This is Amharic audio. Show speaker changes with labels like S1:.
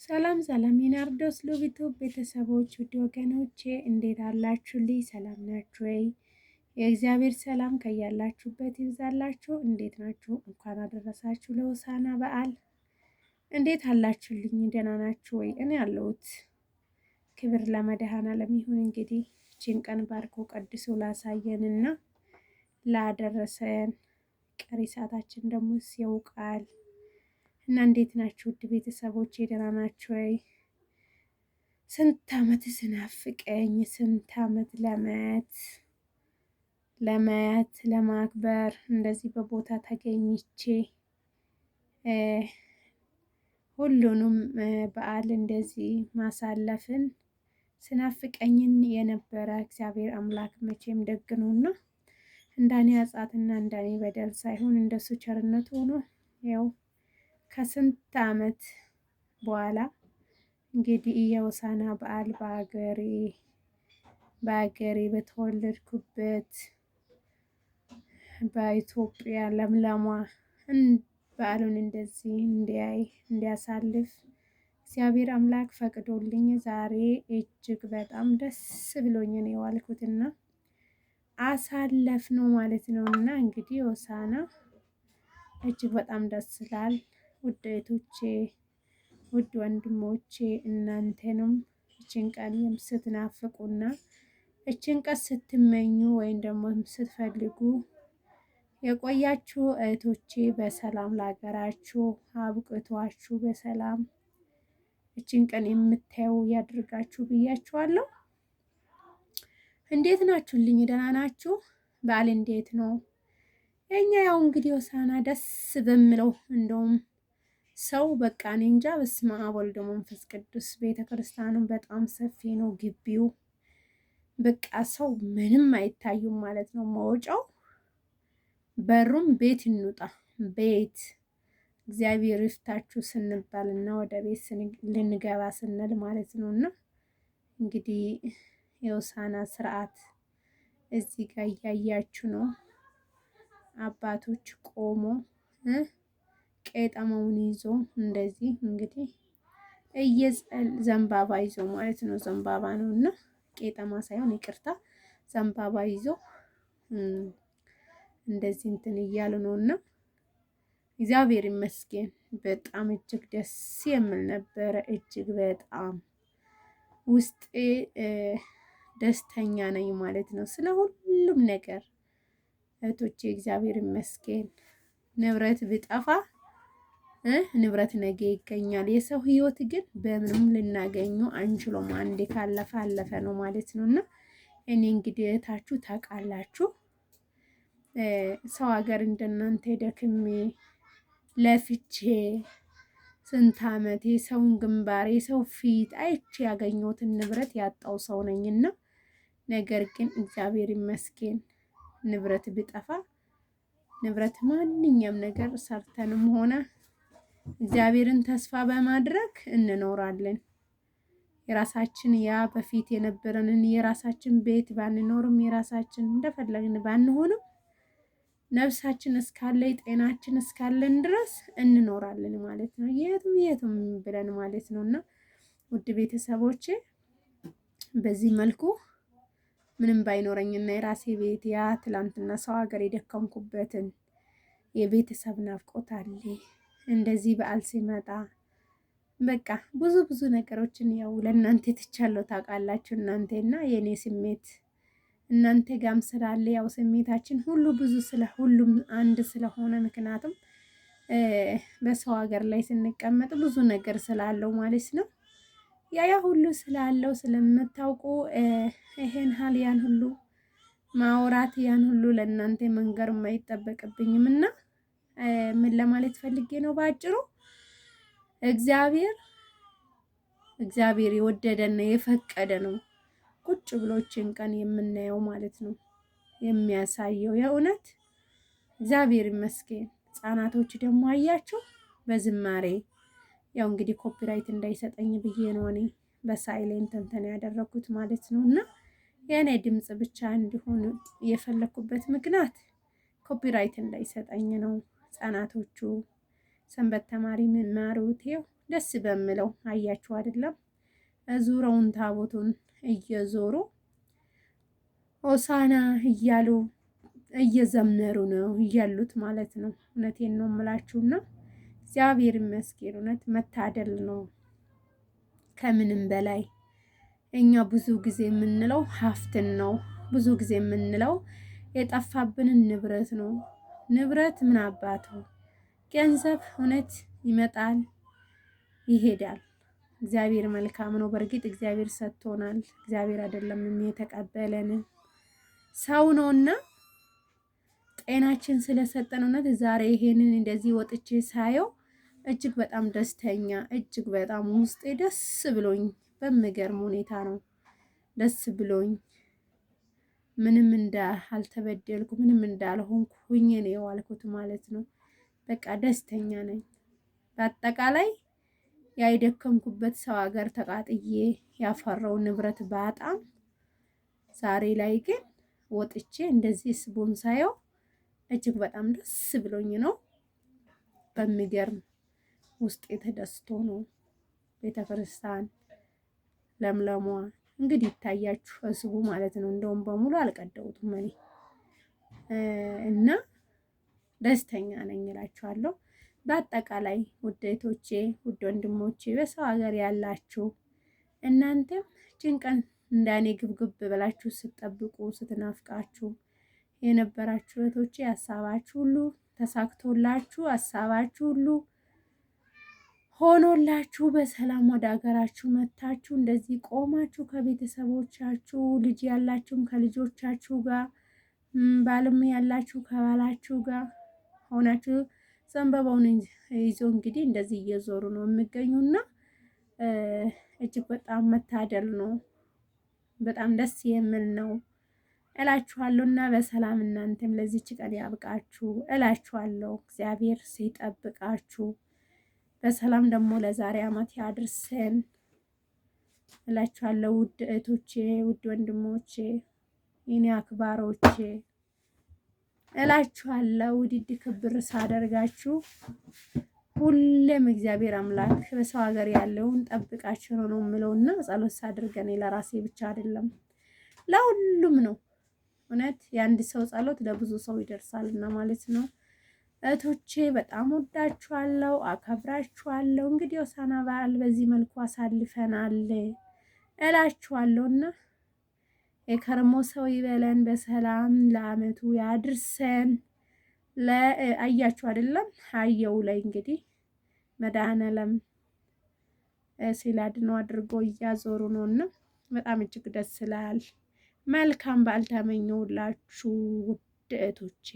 S1: ሰላም ሰላም የናርዶስ ሉቢቱ ቤተሰቦች ውድ ወገኖቼ እንዴት አላችሁልኝ? ሰላም ናችሁ ወይ? የእግዚአብሔር ሰላም ከያላችሁበት ይብዛላችሁ። እንዴት ናችሁ? እንኳን አደረሳችሁ ለሆሳዕና በዓል። እንዴት አላችሁልኝ? ደህና ናችሁ ወይ? እኔ አለሁት። ክብር ለመድኃኔዓለም ይሁን። እንግዲህ ይህችን ቀን ባርኮ ቀድሶ ላሳየንና ላደረሰን ቀሪ ሰዓታችን ደግሞ ያውቃል እና እንዴት ናችሁ ውድ ቤተሰቦች? ደህና ናችሁ ወይ? ስንት ዓመት ስናፍቀኝ ስንት ዓመት ለማየት ለማየት ለማክበር እንደዚህ በቦታ ተገኝቼ ሁሉንም በዓል እንደዚህ ማሳለፍን ስናፍቀኝን የነበረ እግዚአብሔር አምላክ መቼም ደግ ነውና እንዳኔ ኃጢአትና እንዳኔ በደል ሳይሆን እንደሱ ቸርነት ሆኖ ያው ከስንት ዓመት በኋላ እንግዲህ የሆሳዕና በዓል በአገሬ በአገሬ በተወለድኩበት በኢትዮጵያ ለምለሟ በዓሉን እንደዚህ እንዲያይ እንዲያሳልፍ እግዚአብሔር አምላክ ፈቅዶልኝ ዛሬ እጅግ በጣም ደስ ብሎኝ ነው የዋልኩትና አሳለፍ ነው ማለት ነው። እና እንግዲህ ሆሳዕና እጅግ በጣም ደስ ይላል። ውድ እህቶቼ፣ ውድ ወንድሞቼ እናንተንም እችን ቀን ስትናፍቁና እችን ቀን ስትመኙ ወይም ደግሞ ስትፈልጉ የቆያችሁ እህቶቼ በሰላም ለሀገራችሁ አብቅቷችሁ በሰላም እችን ቀን የምታዩ ያድርጋችሁ ብያችኋለሁ። እንዴት ናችሁልኝ? ደህና ናችሁ? በዓል እንዴት ነው? የኛ ያው እንግዲህ ሆሳዕና ደስ በሚለው እንደውም ሰው በቃ እኔ እንጃ። በስመ አብ ወልድ መንፈስ ቅዱስ። ቤተ ክርስቲያኑ በጣም ሰፊ ነው ግቢው። በቃ ሰው ምንም አይታዩም ማለት ነው። መውጫው በሩም ቤት እንውጣ ቤት እግዚአብሔር ይፍታችሁ ስንባል እና ወደ ቤት ልንገባ ስንል ማለት ነው። እና እንግዲህ የሆሳዕና ስርዓት እዚህ ጋር እያያችሁ ነው። አባቶች ቆሞ ቄጠማውን ይዞ እንደዚህ እንግዲህ ዘንባባ ይዞ ማለት ነው። ዘንባባ ነው እና ቄጠማ ሳይሆን ይቅርታ፣ ዘንባባ ይዞ እንደዚህ እንትን እያሉ ነው እና እግዚአብሔር ይመስገን በጣም እጅግ ደስ የሚል ነበረ። እጅግ በጣም ውስጤ ደስተኛ ነኝ ማለት ነው ስለ ሁሉም ነገር እህቶቼ፣ እግዚአብሔር ይመስገን። ንብረት ብጠፋ ንብረት ነገ ይገኛል። የሰው ህይወት ግን በምንም ልናገኙ አንችሎም። አንዴ ካለፈ አለፈ ነው ማለት ነው። እና እኔ እንግዲህ እህታችሁ ታውቃላችሁ፣ ሰው ሀገር እንደናንተ ደክሜ ለፍቼ ስንት ዓመት የሰውን ግንባር የሰው ፊት አይቼ ያገኘሁትን ንብረት ያጣው ሰው ነኝና፣ ነገር ግን እግዚአብሔር ይመስገን ንብረት ብጠፋ ንብረት ማንኛውም ነገር ሰርተንም ሆነ እግዚአብሔርን ተስፋ በማድረግ እንኖራለን። የራሳችን ያ በፊት የነበረንን የራሳችን ቤት ባንኖርም የራሳችን እንደፈለግን ባንሆንም ነፍሳችን እስካለ ጤናችን እስካለን ድረስ እንኖራለን ማለት ነው። የቱም የቱም ብለን ማለት ነው። እና ውድ ቤተሰቦቼ በዚህ መልኩ ምንም ባይኖረኝና የራሴ ቤት ያ ትላንትና ሰው ሀገር የደከምኩበትን የቤተሰብ ናፍቆት አለ። እንደዚህ በዓል ሲመጣ በቃ ብዙ ብዙ ነገሮችን ያው ለእናንተ ትቻለሁ ታውቃላችሁ። እናንተና የእኔ ስሜት እናንተ ጋም ስላለ ያው ስሜታችን ሁሉ ብዙ ስለ ሁሉም አንድ ስለሆነ ምክንያቱም በሰው ሀገር ላይ ስንቀመጥ ብዙ ነገር ስላለው ማለት ነው። ያ ያ ሁሉ ስላለው ስለምታውቁ ይሄን ሀል ያን ሁሉ ማውራት ያን ሁሉ ለእናንተ መንገር የማይጠበቅብኝም እና ምን ለማለት ፈልጌ ነው በአጭሩ እግዚአብሔር እግዚአብሔር የወደደና የፈቀደ ነው ቁጭ ብሎችን ቀን የምናየው ማለት ነው የሚያሳየው የእውነት እግዚአብሔር ይመስገን። ህጻናቶች ደግሞ አያችሁ በዝማሬ ያው እንግዲህ copyright እንዳይሰጠኝ ብዬ ነው እኔ በ silent እንትን ያደረኩት ማለት ነው። እና የእኔ ድምፅ ብቻ እንዲሆን የፈለኩበት ምክንያት copyright እንዳይሰጠኝ ነው። ህጻናቶቹ ሰንበት ተማሪ የሚማሩት ይኸው ደስ በምለው አያችሁ አይደለም? ዙረውን ታቦቱን እየዞሩ ሆሳና እያሉ እየዘመሩ ነው እያሉት ማለት ነው። እውነቴን ነው የምላችሁና እግዚአብሔር ይመስገን። እውነት መታደል ነው ከምንም በላይ። እኛ ብዙ ጊዜ የምንለው ሀፍትን ነው። ብዙ ጊዜ የምንለው የጠፋብንን ንብረት ነው። ንብረት ምን አባቱ ገንዘብ እውነት ይመጣል ይሄዳል። እግዚአብሔር መልካም ነው። በእርግጥ እግዚአብሔር ሰጥቶናል። እግዚአብሔር አይደለም የተቀበለን ሰው ነውና ጤናችን ስለሰጠን እውነት ዛሬ ይሄንን እንደዚህ ወጥቼ ሳየው እጅግ በጣም ደስተኛ፣ እጅግ በጣም ውስጤ ደስ ብሎኝ፣ በሚገርም ሁኔታ ነው ደስ ብሎኝ፣ ምንም እንዳልተበደልኩ ምንም እንዳልሆንኩ ሁኜ ነው የዋልኩት ማለት ነው። በቃ ደስተኛ ነኝ። በአጠቃላይ ያይደከምኩበት ሰው ሀገር ተቃጥዬ ያፈራው ንብረት ባጣም ዛሬ ላይ ግን ወጥቼ እንደዚህ ስቡን ሳየው እጅግ በጣም ደስ ብሎኝ ነው። በሚገርም ውስጤ ተደስቶ ነው። ቤተክርስቲያን ለምለሟ እንግዲህ ይታያችሁ ህዝቡ ማለት ነው። እንደውም በሙሉ አልቀደውትም እኔ እና ደስተኛ ነኝ እላችኋለሁ። በአጠቃላይ ውድ እህቶቼ፣ ውድ ወንድሞቼ በሰው ሀገር ያላችሁ እናንተም ጭንቀን እንዳኔ ግብግብ ብላችሁ ስትጠብቁ ስትናፍቃችሁ የነበራችሁ እህቶቼ ሀሳባችሁ ሁሉ ተሳክቶላችሁ ሀሳባችሁ ሁሉ ሆኖላችሁ በሰላም ወደ ሀገራችሁ መታችሁ እንደዚህ ቆማችሁ ከቤተሰቦቻችሁ፣ ልጅ ያላችሁም ከልጆቻችሁ ጋር፣ ባልም ያላችሁ ከባላችሁ ጋር ሆናችሁ ዘንባባውን ይዞ እንግዲህ እንደዚህ እየዞሩ ነው የሚገኙና እጅግ በጣም መታደል ነው። በጣም ደስ የሚል ነው እላችኋለሁ። እና በሰላም እናንተም ለዚች ቀን ያብቃችሁ እላችኋለሁ። እግዚአብሔር ሲጠብቃችሁ በሰላም ደግሞ ለዛሬ ዓመት ያድርሰን እላችኋለሁ። ውድ እህቶቼ፣ ውድ ወንድሞቼ፣ የኔ አክባሮቼ እላችኋለሁ። ውድድ ክብር ሳደርጋችሁ ሁሌም እግዚአብሔር አምላክ በሰው ሀገር ያለውን ጠብቃችሁ ነው ነው የምለውና ጸሎት ሳድርገን ለራሴ ብቻ አይደለም ለሁሉም ነው። እውነት የአንድ ሰው ጸሎት ለብዙ ሰው ይደርሳልና ማለት ነው። እህቶቼ በጣም ወዳችኋለሁ፣ አከብራችኋለሁ። እንግዲህ ሆሳዕና በዓል በዚህ መልኩ አሳልፈናል እላችኋለሁና የከርሞ ሰው ይበለን፣ በሰላም ለአመቱ ያድርሰን። ለአያችሁ አይደለም አየው ላይ እንግዲህ መድኃኔዓለም ሲላድኖ አድርጎ እያዞሩ ነውና በጣም እጅግ ደስ ይላል። መልካም በዓል ተመኘሁላችሁ ውድ እህቶቼ።